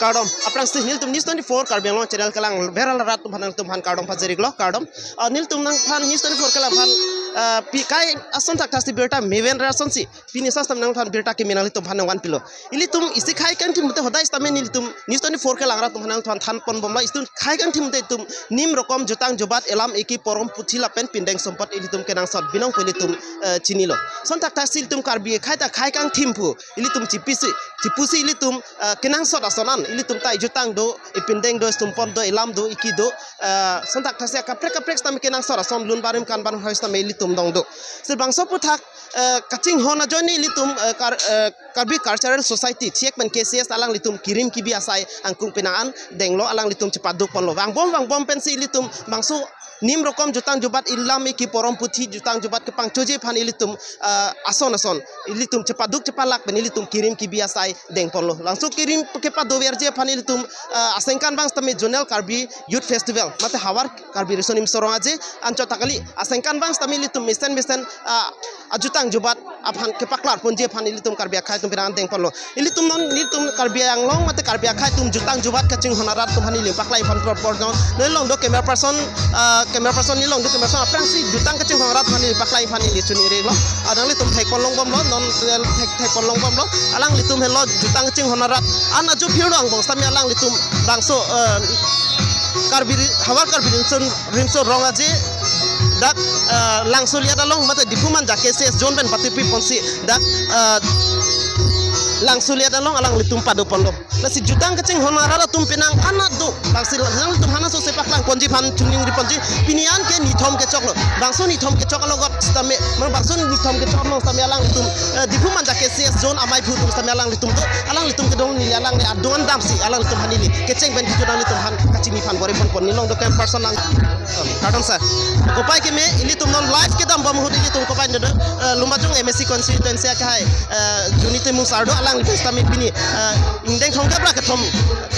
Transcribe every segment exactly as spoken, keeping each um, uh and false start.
Kardom, aphrangsi nelitum News twenty-four Karbi Anglong channel kelang viral rat atum aphan nangtum aphan kardom pajir-iklo, kardom. Ah, nelitum nangphan News twenty-four kelang aphan, ah, pi kai ason thakthak si birta meven ra asonsi pini sastam nangphan birta kimi nanglitum aphan nangvanpilo. Ilitum isi khei kangthim te hodai sitame nelitum News twenty-four kelang rat atum aphan nangtum aphan thanponbomlo, ilitum khei kangthim te itum nim rokom jutang jubat elam eki porom puthi lapen pindeng sompot ilitum kenangsot binong pu ilitum, eh, chinilo. Ason thakthak si ilitum Karbi akhei ta khei kangthim pu ilitum chipisi, chipusi ilitum, eh, kenangsot ason an ilitum ta ejutang do, epindeng do, esompot do, elam do, eki do, eh, ason thakthak si kaprek kaprek sitame kenangsot ason lun barim kan ban hoi sitame ilitum dong do. Si bangso aphuthak, eh, kachinghon ajoine ilitum, eh, Kar-, eh, Karbi Cultural Society, thik pen K C S alanglitum kirim kibi asai angkung penang an denglo, alanglitum chepadukponlo. Vangbom vangbom pensi ilitum bangso nim rokom jutang jubat elam eki porom puthi jutang jubat kepangchoji aphan ilitum, ah, ason ason ilitum chepaduk chepalak pen ilitum kirim kibi asai dengponlo. Labangso kirim kepadoverji aphan ilitum, ah, asengkan abang sitame Zonal Karbi Youth Festival mate Havar Karbi Riso Nimso Rong Aje anchot ta kali, asengkan abang sitame ilitum mesen mesen, ah, ajutang jubat aphan kepaklarponji aphan ilitum Karbi akhei atum penang an dengponlo. Ilitum non, ilitum Karbi Anglong mate Karbi akhei atum jutang jubat kachinghon arat atum aphan neli paklangpon por por non. Non along do camera person, ah, camera person, non along do camera person, aphrangsi jutang kachinghon arat aphan neli paklangpon neli chini-iklo. Ah, nanglitum thekpon longbomlo, non, eh, thek, thekpon longbomlo. Alanglitum helo jutang kachinghon arat an ajo phirno angbong sitame alanglitum bangso, eh, Karbi Ri-, Havar Karbi Riso Nimso Rong Aje dak, eh, Langsoliat along mate Diphu Manja K C S zone pen patepiponsi dak, eh, Langsoliat along alanglitum padukponlo. Lasi jutang kachinghon arat atum penang an do. Lasi alanglitum aphan asose paklangponji aphan chuningriponji. Pini an ke nithom kechoklo. Bangso nithom kechok alogot sitame, mane bangso nithom kechok along sitame alanglitum, eh, Diphu Manja K C S zone amaiphu atum sitame alanglitum do. Alanglitum kedong neli alangli adung an damsi alanglitum aphan neli kecheng pen kejut alanglitum aphan kachiniphan bor-iponpo, non along do camera person lang. Kardom sir. Kopai keme, ilitum non live kedambom ahut ilitum kopai do, eh, Lumbajong M A C constituency akhei, eh, Juni Timung sar do, alanglitum sitame pini, eh, ingdeng thomkep ra kethom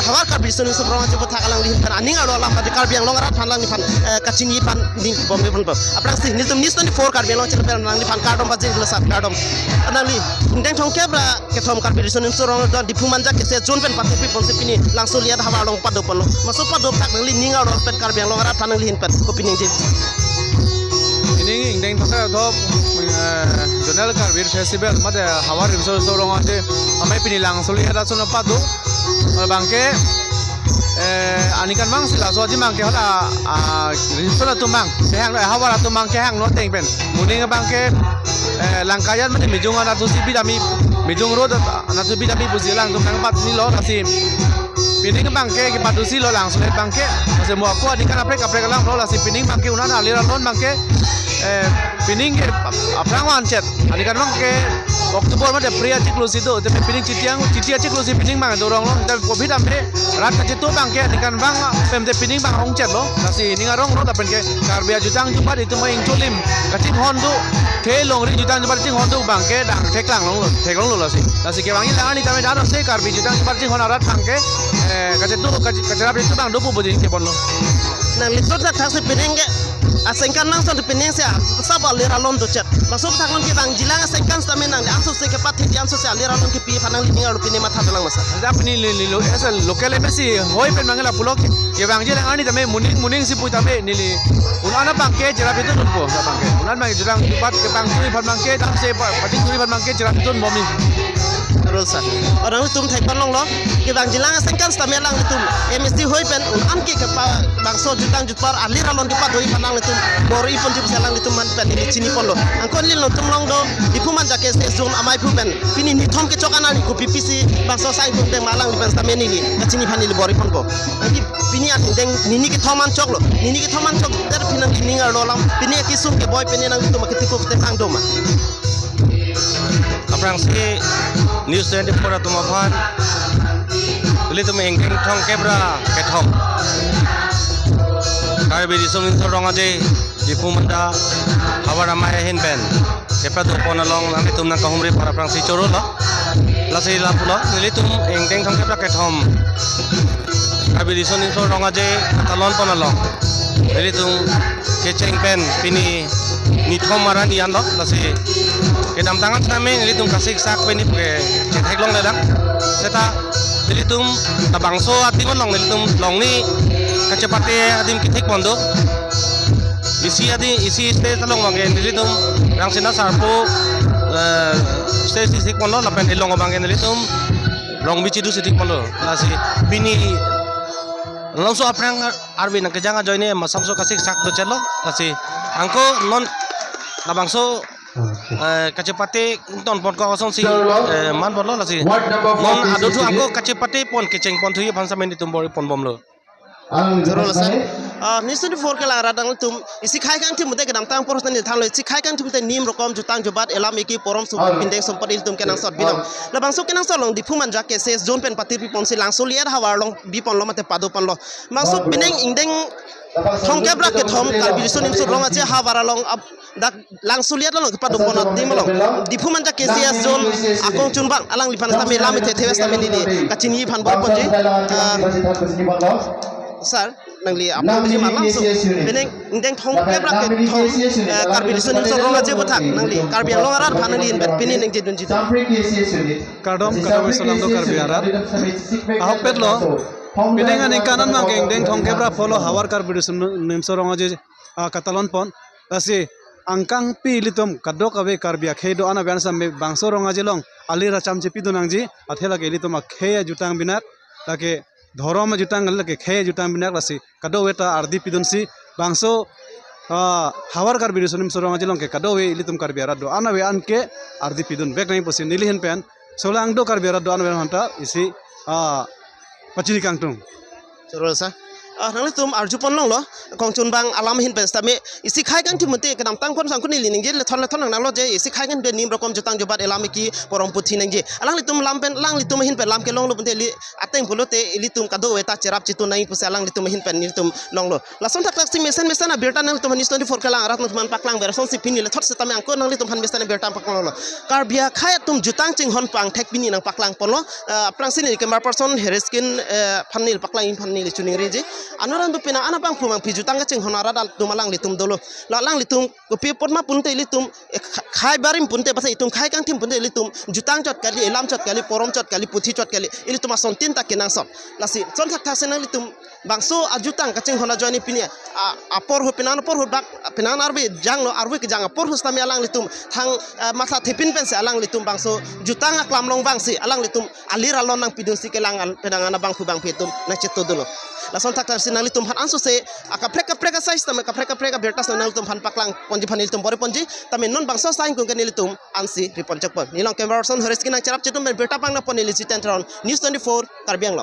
Havar Karbi Riso Nimso Rong Aje aphuthak alangli ahin pen aning arlo alam pati Karbi Anglong arat aphan alangliphan, eh, kachini aphan ning bombe phan po. Aphrangsi nelitum News twenty-four Karbi Anglong channel pen alangliphan kardom pajir-iklo sir, kardom. Alangli ingdeng thomkep ra kethom Karbi Riso Nimso Rong Aje Diphu Manja K C S zone pen patepiponsi pini Langsoliat havar along padukponlo. Bangso paduk thak nangli ning arlo pen Karbi Anglong arat aphan nangli ahin pen kopi ningje? Pini ingdeng thomkep ra kethom, eh, Zonal Karbi Festival mate Havar Riso Nimso Rong Aje amei pini Langsoliat ason paduk. Abangke, eh, aningkan abangsi laso aji abangke hala, ah, riso atum abang kehang, eh, havar atum abang kehang non ateng pen. Moning abangke, eh, Langkaijan mate Mijung anatthu si bidam-i, Mijung road anatthu bidam-i pusi alangtum nangpatnilo, lasi pining abangke kepadusi lo Langsoliat abangke, lasi mo ako aningkan kaprek kaprek along lo, lasi pining abangke un-an alir alon abangke, eh, pining ke ap-, aphrang vanchet. Aningkan abangke October mate April achiklo si do, tame pining Chiti ang, Chiti achiklo si pining abang dorong lo, tame covid ame rat kachetu abangke aningkan abang pem te pining abang ongchet lo, lasi ning arong lo, lapen ke Karbi ajutang jubat itum ingcholim kachinghon do, the longri jutang jubat chinghon do abangke dang theklang longlo, theklonglo lasi. Lasi kevangji alang arni tame dano se Karbi jutang jubat chinghon arat abangke, eh, kachetu, kache-, kacherap itum abang dopo bodi keponlo. Nangli ason thakthak si pining ke asengkan nang ason pining si, ah, sabo alir alon dochet. Bangso aphuthak non kevangjilang asengkan sitame nangli ansose kepatheji ansose alir alon kepi aphan nangli ning arlo pine matha dolang ma sir? Ada pini neli, neli lo, as a local M A C hoi pen mangla pulo ke, kevangjilang arni tame moning, moning si pu tame neli un-an abangke cherap itum po, abangke un-an abangke jutang jubat kepangturi aphan abangke, damse pa-, pating turi aphan abangke cherap itum bomji. Arul sir. Orang itum thekpon longlo, kevangjilang asengkan sitame alanglitum M A C hoi pen un-an ke kepa bangso jutang jubat alir alon kepadoji aphan alanglitum bor-iponji pusi alanglitum aphan pen neli chiniponlo. Anke nelitum along do Diphu Manja K C S zone amaiphu pen pini nithom kechok an ari kopi pisi bangso asai tum deng ma alangli pen sitame neli kachini aphan neli bor-iponpo. Anke pini an deng nini kethom an choklo. Nini kethom an chok der pini nangli ning arlo alam, pini akesung keboi pini nangtum aketipuk te pangdoma. Aphrangsi News twenty-four atum aphan, ilitum ingdeng thomkep ra kethom Karbi Riso Nimso Rong Aje Diphu Manja havar amei ahin pen kepadukpon along nanglitum nangkahumri aphan aphrangsi choro lo. Lasi lapulo, nelitum ingdeng thomkep ra kethom Karbi Riso Nimso Rong Aje katalonpon along nelitum kecheng pen pini nithom arni anlo, lasi kedamtang an sitame nelitum kasiksak pen ni ke chetheklongledang. Seta Nelitum labangso adim along nelitum longni kachepate adim kethek pon do. Isi adim, isi stage along abangke nelitum Rangsina Sarpo, eh, stage si thek ponlo lapen elong abangke nelitum Rongbi Chidu si thek ponlo. Lasi pini labangso aphrang Ar-, Karbi nangkejang ajoine masapso kasik sak do chelo. Lasi anke non labangso, eh, kachepate ington pon kok asonsi, eh, man ponlo lasi. Non adothu anke kachepate pon kecheng ponthuji aphan sitame nelitum bor-i pon bomlo. Joro lo sir. Ah, News twenty-four kelang arat nanglitum isi khei kangthim pute kedamtang porhos neli thanlo, isi khei kangthim pute nim rokom jutang jubat elam eki porom su pindeng sompot ilitum kenangsot binong. Labangso kenangsot along Diphu Manja K C S zone pen patir pi ponsi Langso Liat havar along bi ponlo mate pado ponlo. Bangso pining ingdeng thomkep ra kethom Karbi Riso Nimso Rong Aje havar along ap-, dak Langso Liat along kepado pon adim along Diphu Manja K C S zone akongchunbang alangliphan sitame lam ithe theves sitame neli kachiniji aphan bor-i ponji. Ah, sir, nangli apor biji ma labangso pining ingdeng thomkep ra kethom, eh, Karbi Riso Nimso Rong Aje aputhak nangli Karbi Anglong arat aphan nangli inbet pini nangjedunji. Kardom, kardom, isolam do Karbi arat. Ahokpet lo. Pining aningkan an abangke ingdeng thomkep ra phongo havar Karbi Riso Nimso Rong Aje, ah, katalon pon. Lasi angkangpi ilitum kadokave Karbi akhei do-an aben sitame bangso Rong Aje along alir acham chepidun nangji, athe lake ilitum akhei ajutang binak, lake dhorom ajutang, lake khei ajutang binak, lasi kadokave ta ardi pidunsi bangso, ah, havar Karbi Riso Nimso Rong Aje along ke kadokave ilitum Karbi arat do-an abe anke ardi pidun vek nangji pusi neli ahin pen, solangdo Karbi arat do-an abe aphanta isi, ah, pachini kangtung. Joro lo sir. Ah, nanglitum arju pon longlo, kongchunbang alam ahin pen sitame isi khei kangthim pute kedamtang pon sangkun neli ningje lethon lethon nang nanglo je isi khei kangthim pute nim rokom jutang jubat elam eki porom puthi nangji. Alanglitum lam pen, alanglitum ahin pen lam kelonglo pute ili ateng pulote ilitum kadokave ta cherap chetun nangji pusi alanglitum ahin pen nelitum longlo. Lason thakthaksi mesen mesen abirta nanglitum aphan News twenty-four kelang arat nanglitum aphan paklang ver asonsi pini lethot sitame anke nanglitum aphan mesen abirta paklanglo. Karbi akhei atum jutang chinghon pangthek pini nangpaklang ponlo. Eh, aphrangsi neli camera person Hereskin, eh, aphan neli paklang aphan neli choningri ji. Anurang do penang an abangphu abangpi jutang kachinghon arat atum alanglitum dolo. La alanglitum kopi apot ma pute ilitum, eh, kha-, khei barim pute, basa itum khei kangthim pute ilitum jutang chot kali, elam chot kali, porom chot kali, puthi chot kali, ilitum asontin ta kenangsot. Lasi lason thakthaksi nanglitum bangso ajutang kachinghon ajoine pini a, apor ahut penang apor ahut bak penang arve janglo, arve kejang apor ahut sitame alanglitum thang, eh, matha thepin pensi alanglitum bangso jutang aklam along vangsi alanglitum alir alon nangpidunsi kelang al-, penang an abangphu abangpi atum nangchetong dolo. Lason thakthaksi nanglitum aphan ansose akaprek kaprek asai sitame kaprek kaprek abirta sitame nanglitum aphan paklang ponji aphan nelitum bor-i ponji. Tame non bangso asai ingkung ke nelitum ansi ri pon chok pon. Neli along camera person Hereskin nangcherap chetun pen birta pangna pon neli Jiten Teron, News twenty-four, Karbi Anglong.